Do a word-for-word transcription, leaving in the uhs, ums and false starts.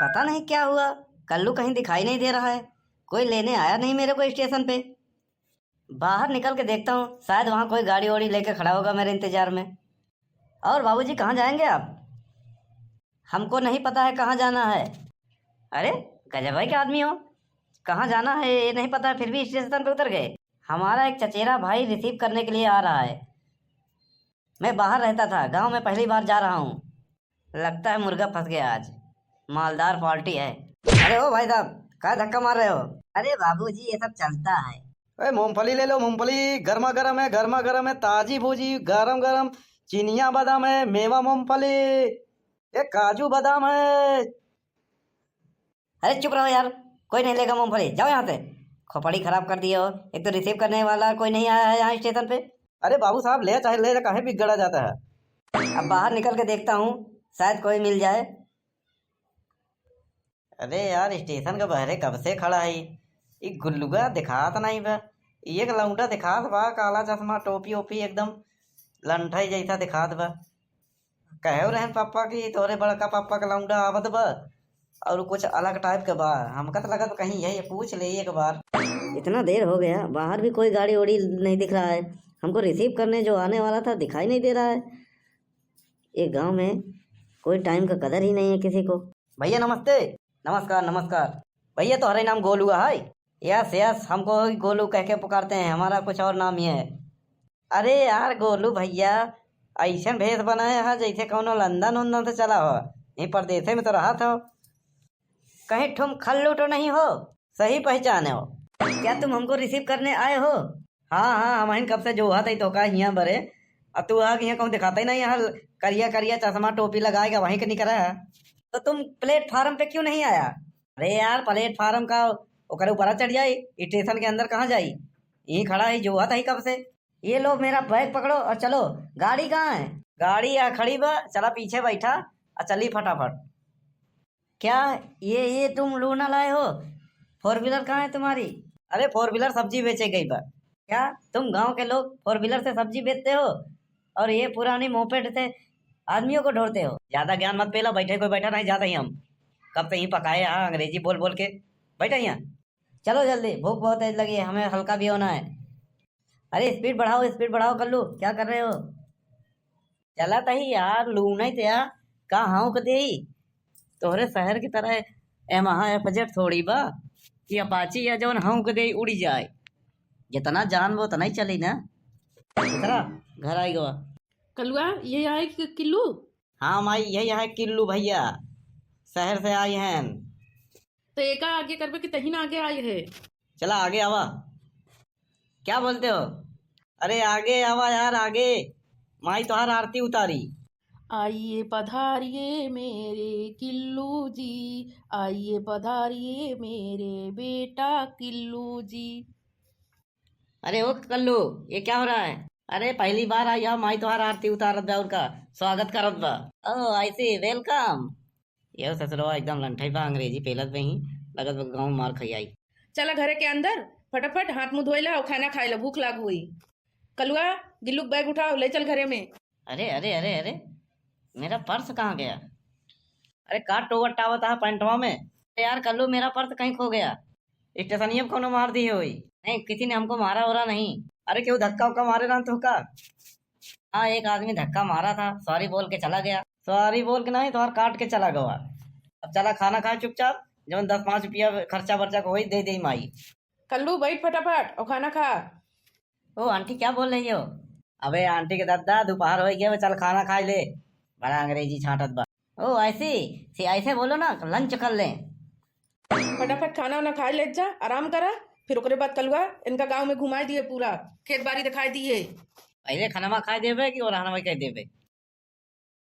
पता नहीं क्या हुआ, कल्लू कहीं दिखाई नहीं दे रहा है, कोई लेने आया नहीं मेरे को स्टेशन पे। बाहर निकल के देखता हूँ, शायद वहाँ कोई गाड़ी वाड़ी लेके खड़ा होगा मेरे इंतजार में। और बाबूजी, कहाँ जाएंगे आप? हमको नहीं पता है कहाँ जाना है। अरे, गजब है क्या आदमी हो, कहाँ जाना है ये नहीं पता है, फिर भी स्टेशन पे उतर गए। हमारा एक चचेरा भाई रिसीव करने के लिए आ रहा है। मैं बाहर रहता था, गांव में पहली बार जा रहा हूँ। लगता है मुर्गा फंस गया आज, मालदार पार्टी है। अरे ओ भाई साहब, क्या धक्का मार रहे हो? अरे बाबूजी, ये सब चलता है। ए, मूंगफली ले लो, मूंगफली गर्मा गर्म है, गर्मा गर्म है, ताजी भूजी, गरम गरम, चिनिया बादाम है, मेवा मूंगफली, ये काजू बादाम है। अरे चुप रहो यार, कोई नहीं लेगा मूंगफली, जाओ यहाँ से। खोपड़ी खराब कर दिए हो, एक तो रिसीव करने वाला कोई नहीं आया है यहाँ स्टेशन पे। अरे बाबू साहब, ले चाहे ले, काहे बिगड़ा जाता है? अब बाहर निकल के देखता हूँ, शायद कोई मिल जाए। अरे यार, स्टेशन के बहरे कब से खड़ा है, ई गुल्लुआ दिखात नहीं बा। ई एक लौंडा दिखात बा, काला चश्मा, टोपी ओपी, एकदम लंठई जैसा दिखात बा। कहे रहन पापा कि तोरे बड़का पापा का लौंडा आवत बा और कुछ अलग टाइप के बा। हमका तो लगत कहीं यही पूछ ले एक बार। इतना देर हो गया, बाहर भी कोई गाड़ी वाड़ी नहीं दिख रहा है। हमको रिसीव करने जो आने वाला था, दिखाई नहीं दे रहा है। ये गांव में कोई टाइम का कदर ही नहीं है किसी को। भैया नमस्ते। नमस्कार, नमस्कार। भैया, तोहरे नाम गोलू है? यस यस, हमको ही गोलू कह के पुकारते हैं, हमारा कुछ और नाम ही है। अरे यार गोलू भैया, ऐसन भेष बनाए है जैसे कौनो लंदन उंदन से चला हो। यहीं परदेसे में तो रहत हो। कहीं ठुम खल्लू तो नहीं हो? सही पहचाने हो। क्या तुम हमको रिसीव करने आए हो? हाँ हाँ, हम हिन कब से जो हुआ था तो का हियाँ बरे। अब तू आ हियाँ कहूँ दिखाता ही नहीं, यहाँ करिया करिया चश्मा टोपी लगाएगा, वहीं के निकला है। तो तुम प्लेटफार्म पे क्यों नहीं आया? अरे यार, प्लेटफार्म का ओकरे ऊपर चढ़ जाई, स्टेशन के अंदर कहाँ जाई? यहीं खड़ा है, जो हुआ था ही कब से। ये लो, मेरा बैग पकड़ो और चलो। गाड़ी कहाँ है? गाड़ी यहाँ खड़ी बा, चला पीछे बैठा और चली फटाफट। क्या ये, ये तुम लूना लाए हो? फोर व्हीलर कहाँ है तुम्हारी? अरे, फोर व्हीलर सब्जी बेचे गई बा। क्या तुम गांव के लोग फोर व्हीलर से सब्जी बेचते हो और ये पुरानी मोपेड से आदमियों को ढोते हो? ज्यादा ज्ञान मत पेला, बैठे कोई बैठा नहीं जाता ही हम। कब से ही पकाए हाँ अंग्रेजी बोल बोल के। बैठा यहाँ। चलो जल्दी, भूख बहुत तेज लगी है, हमें हल्का भी होना है। अरे स्पीड बढ़ाओ, स्पीड बढ़ाओ कल्लू, क्या कर रहे हो? चला तही यार, लूनई ते यार, का हौंक देई? तोहरे शहर की तरह Yamaha F Z थोड़ी बा कि अपाची या जौन हौंक देई उड़ी जाए। जितना जान वो उतना ही चली ना। चला, घर आई गवा। कलुआ, ये आए कि किल्लू? हाँ माई, यही है किल्लू भैया, शहर से आए हैं। तो एका आगे करबे कि तही ना आगे आए है? चला आगे आवा। क्या बोलते हो? अरे आगे आवा यार, आगे। माई तोहार आरती उतारी। आइए पधारिए मेरे किल्लू जी, आइए पधारिए मेरे बेटा किल्लू जी। अरे ओ कल्लू, ये क्या हो रहा है? अरे पहली बार आई है, माई तोहार आरती उतारत बा और का स्वागत करत बा। Oh, I see, welcome। ये ससुरवा एकदम लंठई बा, अंग्रेजी पेलत बा ही, लगत बा गाँव मार खई आई। चला घरे के अंदर, फटाफट हाथ मुंह धोए ला और खाना खाए ला, भूख लाग हुई। कलुआ, गिल्लू के बैग उठाओ, ले चल घरे में। अरे अरे अरे अरे, मेरा पर्स कहाँ गया? अरे का टोवत टावत है पैंटवा में? अरे यार कल्लू, मेरा पर्स कहीं खो गया। स्टेशनिया पे कोनो मार दिए होई। नहीं, किसी ने हमको मारा ओरा नहीं। अरे केहू धक्का उक्का मारे रहा तो का? हाँ, एक आदमी धक्का मारा था, सॉरी बोल के चला गया। सॉरी बोल के नहीं, तोहार काट के चला गवा। अब चला खाना खाए चुपचाप, जौन दस पाँच रुपया खर्चा बर्चा को होई दे दे माई। कल्लू बैठ फटाफट और खाना खा। ओ आंटी, क्या बोल रही हो? अबे आंटी के दादा, दोपहर हो गया, चल खाना खाए ले। बड़ा अंग्रेजी छांटत बा। ओ ऐसी, सी ऐसे बोलो ना, लंच कर लें। फटाफट खाना वाना खाए ले जा, आराम करा, फिर ओकरे बाद कलुआ इनका गांव में घुमाए दिए, पूरा खेत बाड़ी दिखाई दिए। पहले खाना खाए देबे कि ओरहनवा कह देबे?